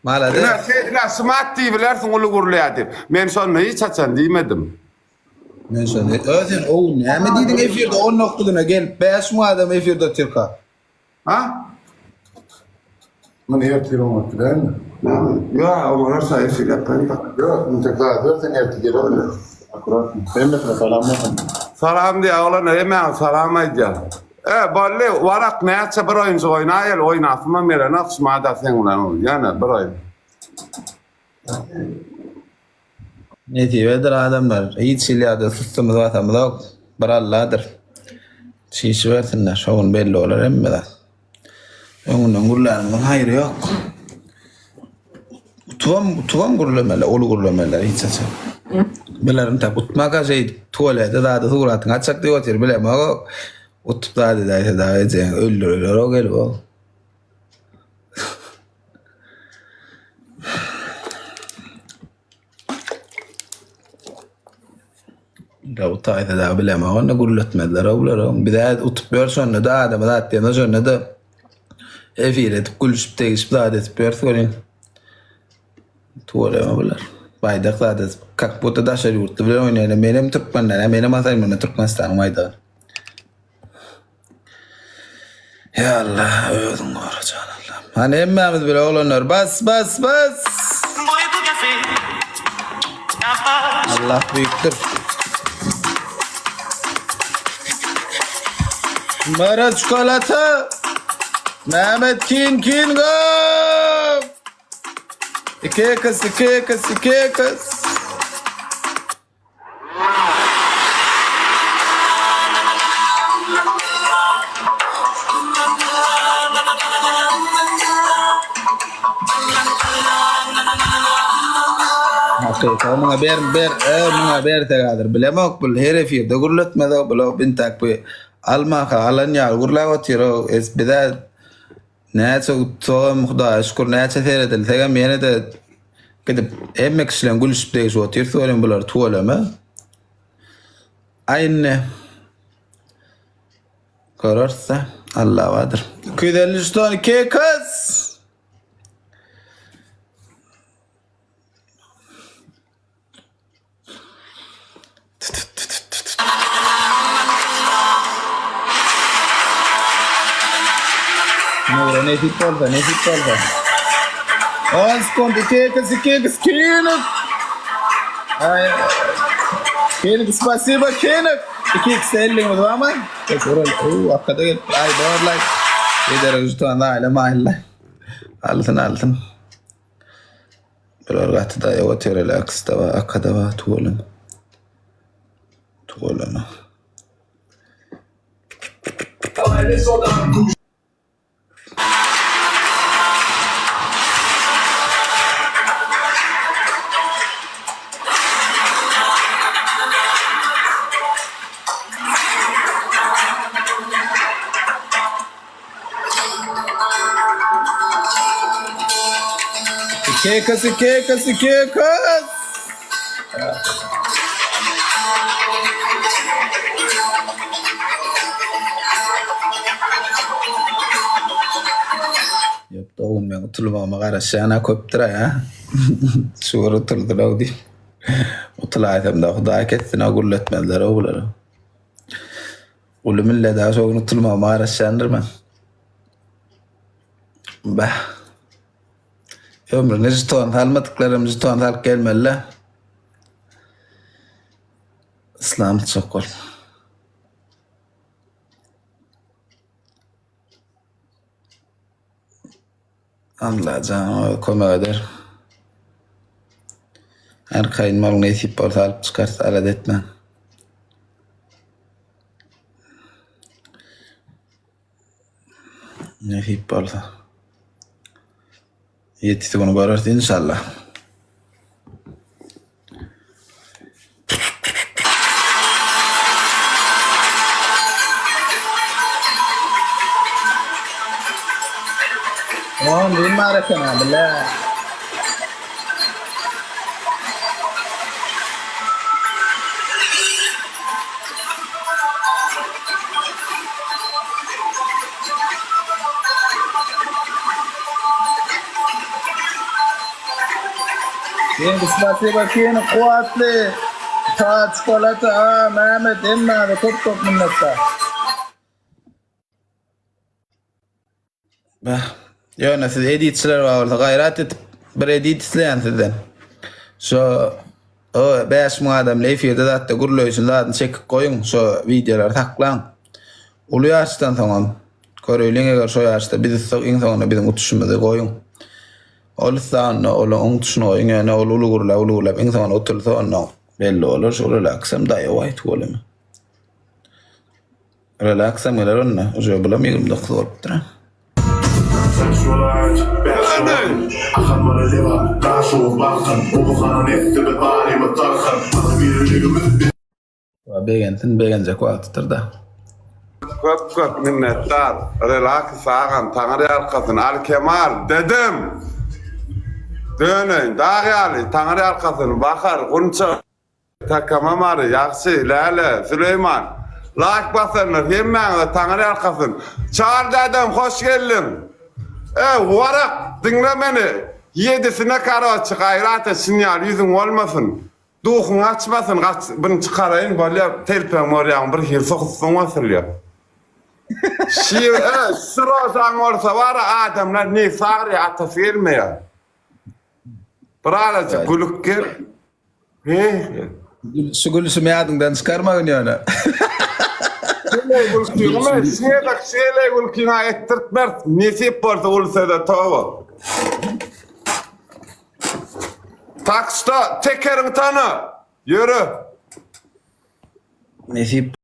Malades. Ine, sen ine şumat diýibilersiň uly gürleýär diýip. Men şonda hiç haçan diýmedim. Men şony Ö sen o gün näme diýdiň efirde 19-una gelip 5000 adam efirde otyrka. Ha? Muny ertir oňaryp biläýinmi? Näme? Ýa, oňararsa efir ýapaýyn-da. Ýok, intek zat ber sen ertir gelermi? Akkuratno. Hemmesine salam bolsun. Salam diýýär oglanlar, hemmäňize salam aýdýar. E, boldy, warak näçe bir oýunjyk oýnaýaly, oýnasymam gelenok şumada seň bilen ýene bir oýun. Nesibedir adamlar. Hiç hili ýada sussumyz basamyzok. Bir Alladyr. Çişibersinler. Şo gün belli bolar hemme zat. Öňünden gürlänimiziň haýry ýok. Utubam, utubam gürlemeli, uly gürlemeli hiç haçan. Bilerim tap utmaka şeýdip tualete zady suratyňy açjak diýip otyr bilemok. Utup zat edäýse dagy ejeňi öldürerler o gelip o. Da utaýsa dagy bilemok onda gürletmezler o bular. Bizä utup ýör şonda-da adama zat diýemez şonda-da efir edip gülüşip degişip zat edip ýörüs welin tuweleme bular. Baýdak zat edip kak budda daşary ýurtly bilen oýnaýan menem türkmenden menem asaýyn munda Türkmenistanyň baýdagyny. Ýa Allah özüň gora jan Allahym. Hany hemmämiz bile oglanlar bas bas bas. Allah büyüktür. Mara çikolata. Mehmet kin kin go. 2 x 2 x 2 x. Hakyky muňa ber ber e muňa bersek häzir bilemok bul her efirde gürletmez o bul intak bu almaka alan ýaly gürläp otyr o bize Näçe utsagam Hudaýa şükür näçe seredilsegem ýene-de gidip hemme kişi bilen gülüşip degişip otyrys welin bular tüweleme. Aý indi göreris-de Alla bardyr. 253 tane kekes. Nura nesip bolsa, nesip bolsa. 10 sekund, 2 x 2 x Kenik. Ay. Kenik, spasibo Kenik. 2 x 50 barmy? Geç ural. Oo, arkada gelip. Ay, borlay. Ederek jutan aile mahalle. Alsyn, alsyn. Bular gaty daýaw otyr hele aksda bar akada bar tüweleme. Tüweleme. Iki iki iki iki kız. Ýok, dogum men utulmagyma garaşýan-a köpdür a. Şu bir utuldylar diýip. Utulaýsam-da Hudaý kessin-a gürletmezler-ow bulary. Uly millet-ä şo gün utulmagyma garaşýandyr men. Bah. Ömrüne jeton salmadyklaram jeton salyp gelmeli-le. Yslam tutjak bolup. Allajan özi kömek eder. Arkaýyn boluň nesip bolsa alyp çykarys alada etmäň. Nesip bolsa. Ýetisi güni göreris inşallah. On bin bar eken ha bile. King spasiba King kuwatly. Ta çikolata a Mehmet hemmäňize köp köp minnetdar. Bah. Ýöne siz editçiler bar bolsa gaýrat edip bir edit isleýän sizden. Şo o 5000 adamly efirde zatda gürleýşin zadyny çekip goýuň, şo wideolary saklaň. Uly ýaşdan soňam göreýliň eger şo ýaşda biz utsak iň soňunda biziň utuşymyzy goýuň. Ol utsa onda olaň utuşyny goýuň ýöne ol uly gürläp uly gürläp iň soňunda utulsa onda belli bolar şo relaksam daýaw aýt bolemy. Relaksam geler onda. Uje bulam 29 bolupdyr. Begensin, begenjek wagtydyr-da. Köp köp minnetdar. Relaks agam taňry ýalkasyn. Al Kemal dedem. Döneýin dag ýaly taňry ýalkasyn. Bahar, Gunça. Takama Mary, Ýagşy, Läle, Süleýman. Laýk basanlar hemmäňize Taňry ýalkasyn. Çary dädem hoş geldiň. E, Warak, diňle meni. Ýedisine karoçi gaýrat et şun ýaly ýüzüň bolmasyn. Duhuň gaçmasyn gaç buny çykaraýyn bolýa telpegiň görýäň bir hili sokussyň osylýa. Şir e, şu rozaň bolsa bara adamlar nebsi agyrýa atasy gelmeýär. Bir azajyk gülüp gel. Şu gülüşimi ýadyňdan çykarmagyn ýöne. Şeýle gülküňi şeýle şeýle gülküňi etdirtmeris. Nesip bolsa uly söze toba. Tak što tekeriň tana. Ýöre. Nesip.